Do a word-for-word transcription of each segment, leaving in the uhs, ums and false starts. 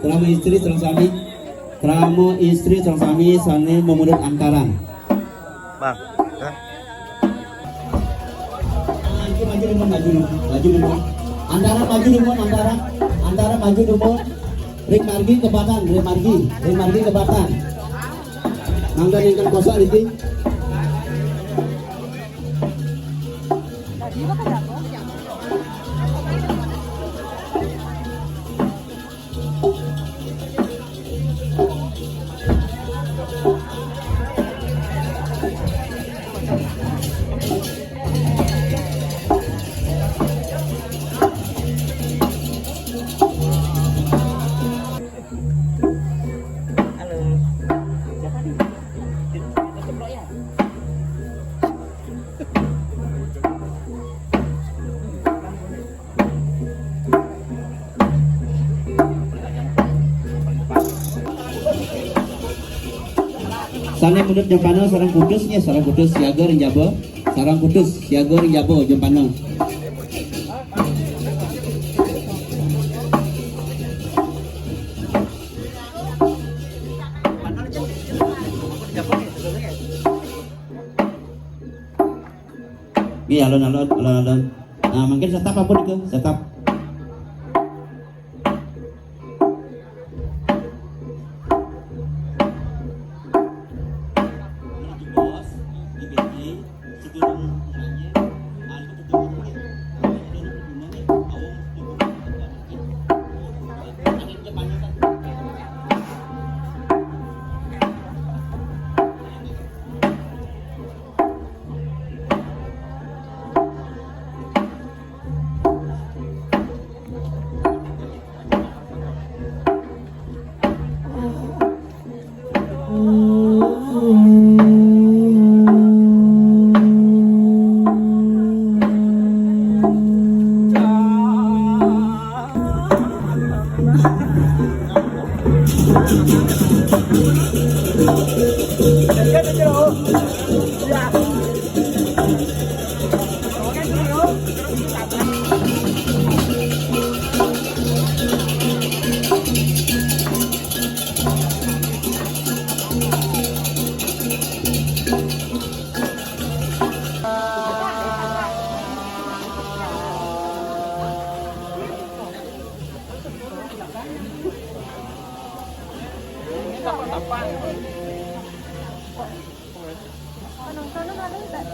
Krama istri sareng sami, krama istri sareng sami sané mamurip antaran. Bang, hah? Maju, maju, Dumun, maju, Dumun, maju, Dumun. Antaran maju, Dumun, antaran. Antaran maju, Dumun. Ring margi kebatan, ring margi, ring margi kebatan. Mangga ningkan kosok niki. Sané mundut jempana sareng kutus nya, sareng kutus siaga ring jaba, sareng kutus siaga ring jaba jempana. Nggih, alon-alon, alon-alon. Nah, mungkin setap apa niku? Setap. Penonton ada enggak?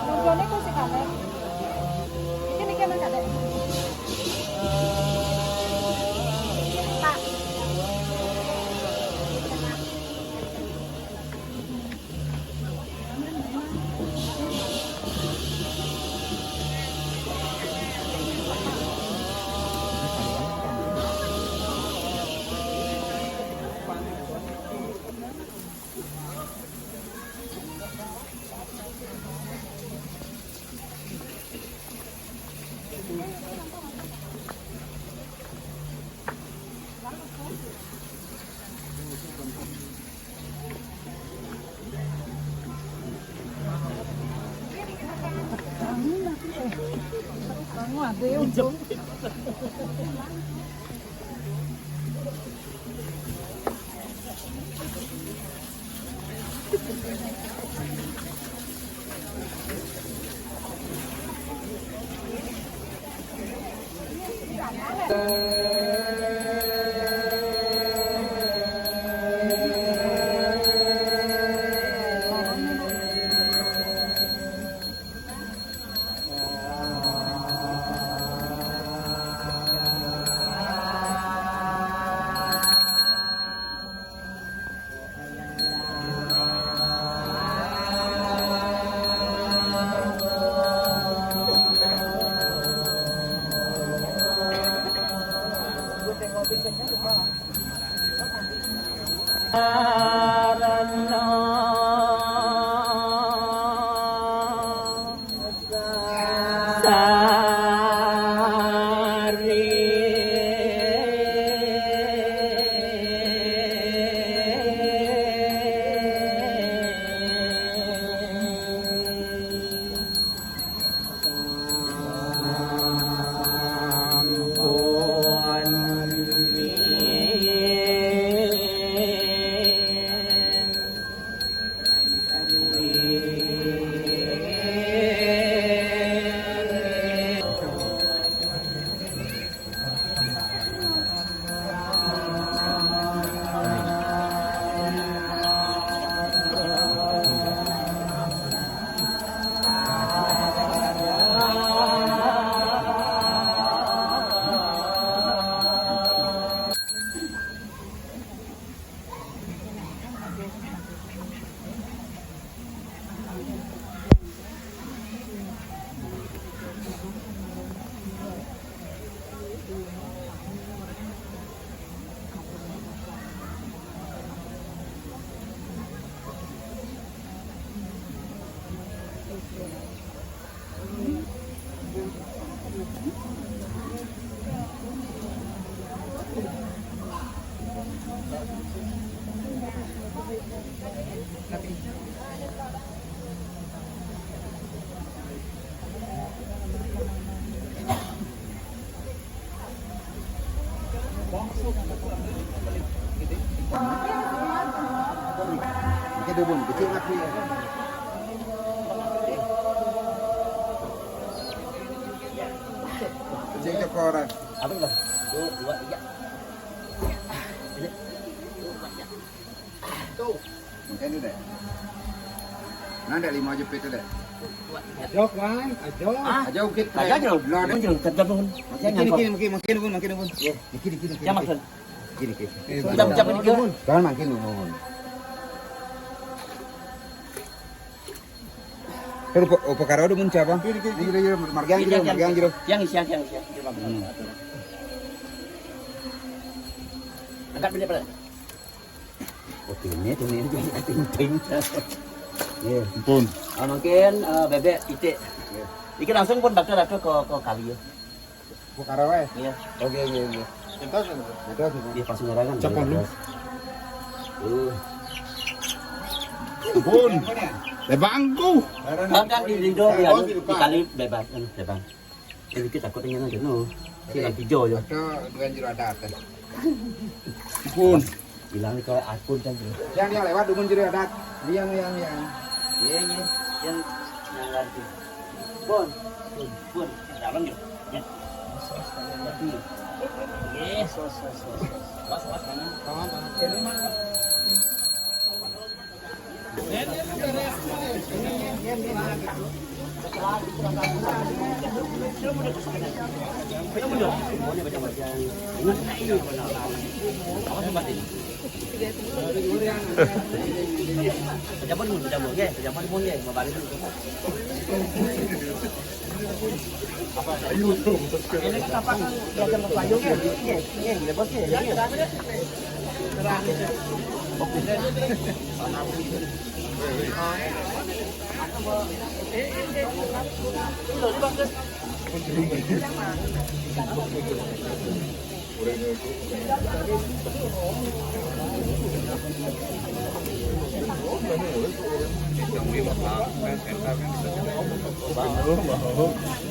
Penontonnya kok si Kaleb? Ini kan ada. Pak. Oke, dubun, kecil lagi. Kecil ke orang. Apa itu? Tuh, dua, tiga. Ini. Tuh, dua, tiga. Tuh. Mungkin udah. Nah, ada lima jepit udah. Ajo, Kang, ajo. Ah, ajo, ukit, ajo, ajo. Lo ada. Ajo, tetap pun. Makin, makin, makin, makin, makin, makin. Iya. Dikit, dikit, dikit. Ya, maksud. Dikit, dikit. Eh, ucap, ucap ini, Kang. Jangan makin, mohon. Pero po, o pakaro do mun chapa. Kiri, kiri, kiri. Iya, iya, margiang jero, margiang jero. Yang isian, yang isian. Hmm. Angkat benda pala. Oke, ini tuh, ini tuh, ini ting, ting. Iya. Ampun. Ah, mungkin, eh, bebek, pitik. Iya. Iki langsung pun bakal, bakal ke, ke kali ya. Pakaro wae. Iya. Oke, oke, oke. Dia pas nyerangan. Siapa lu? Tuh. Bun. Lebangku. Kan, kan di, di, di, di, di kali bebas, anu, bebas. Eh, kita takut dengan aja, no. Kita hijau ya. Ada dengan jero adat. Bun. Bilang ke akun kan, bro. Yang dia lewat dukun jero adat. Yang, yang, yang. Iya, iya. Yang, yang ngerti. Bun. Bun. Bun. Dalam yuk. Ya. Iya. Pas, pas, pas, pas. Pas, pas, kanan. Kanan, kanan. Ini mah.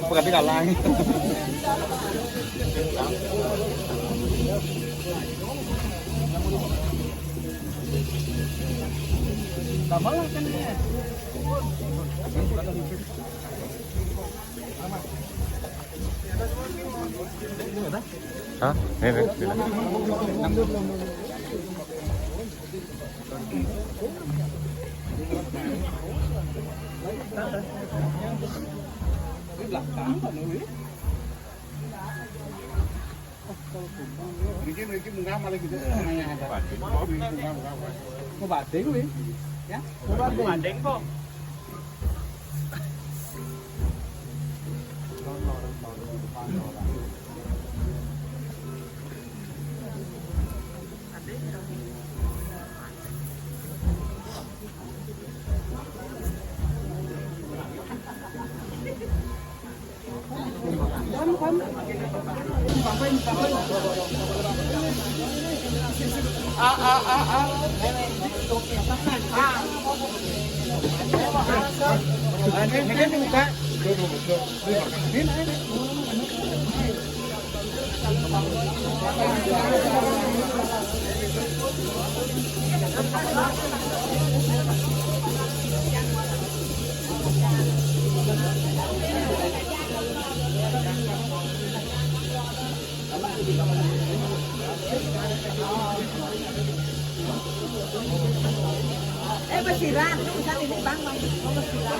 Pagkati ka lang. Tama lang ka na yan. Ha? Hindi, hindi. Mungkin, mungkin munggah malah gitu. Mau badeng, weh. Ya? Mau badeng. Badeng kok. Eh, besiran, tuh, kan ini Bang, Bang. Oh, besiran.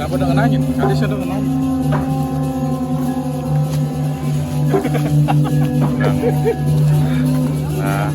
Kenapa udah ngenangin? Kali saya udah ngenangin. Nah.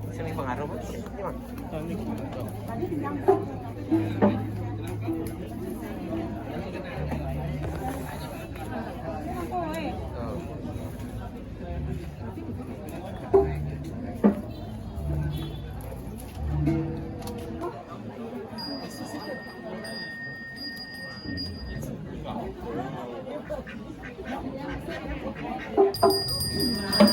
Sino yung pangarap mo? Di ba? Oo.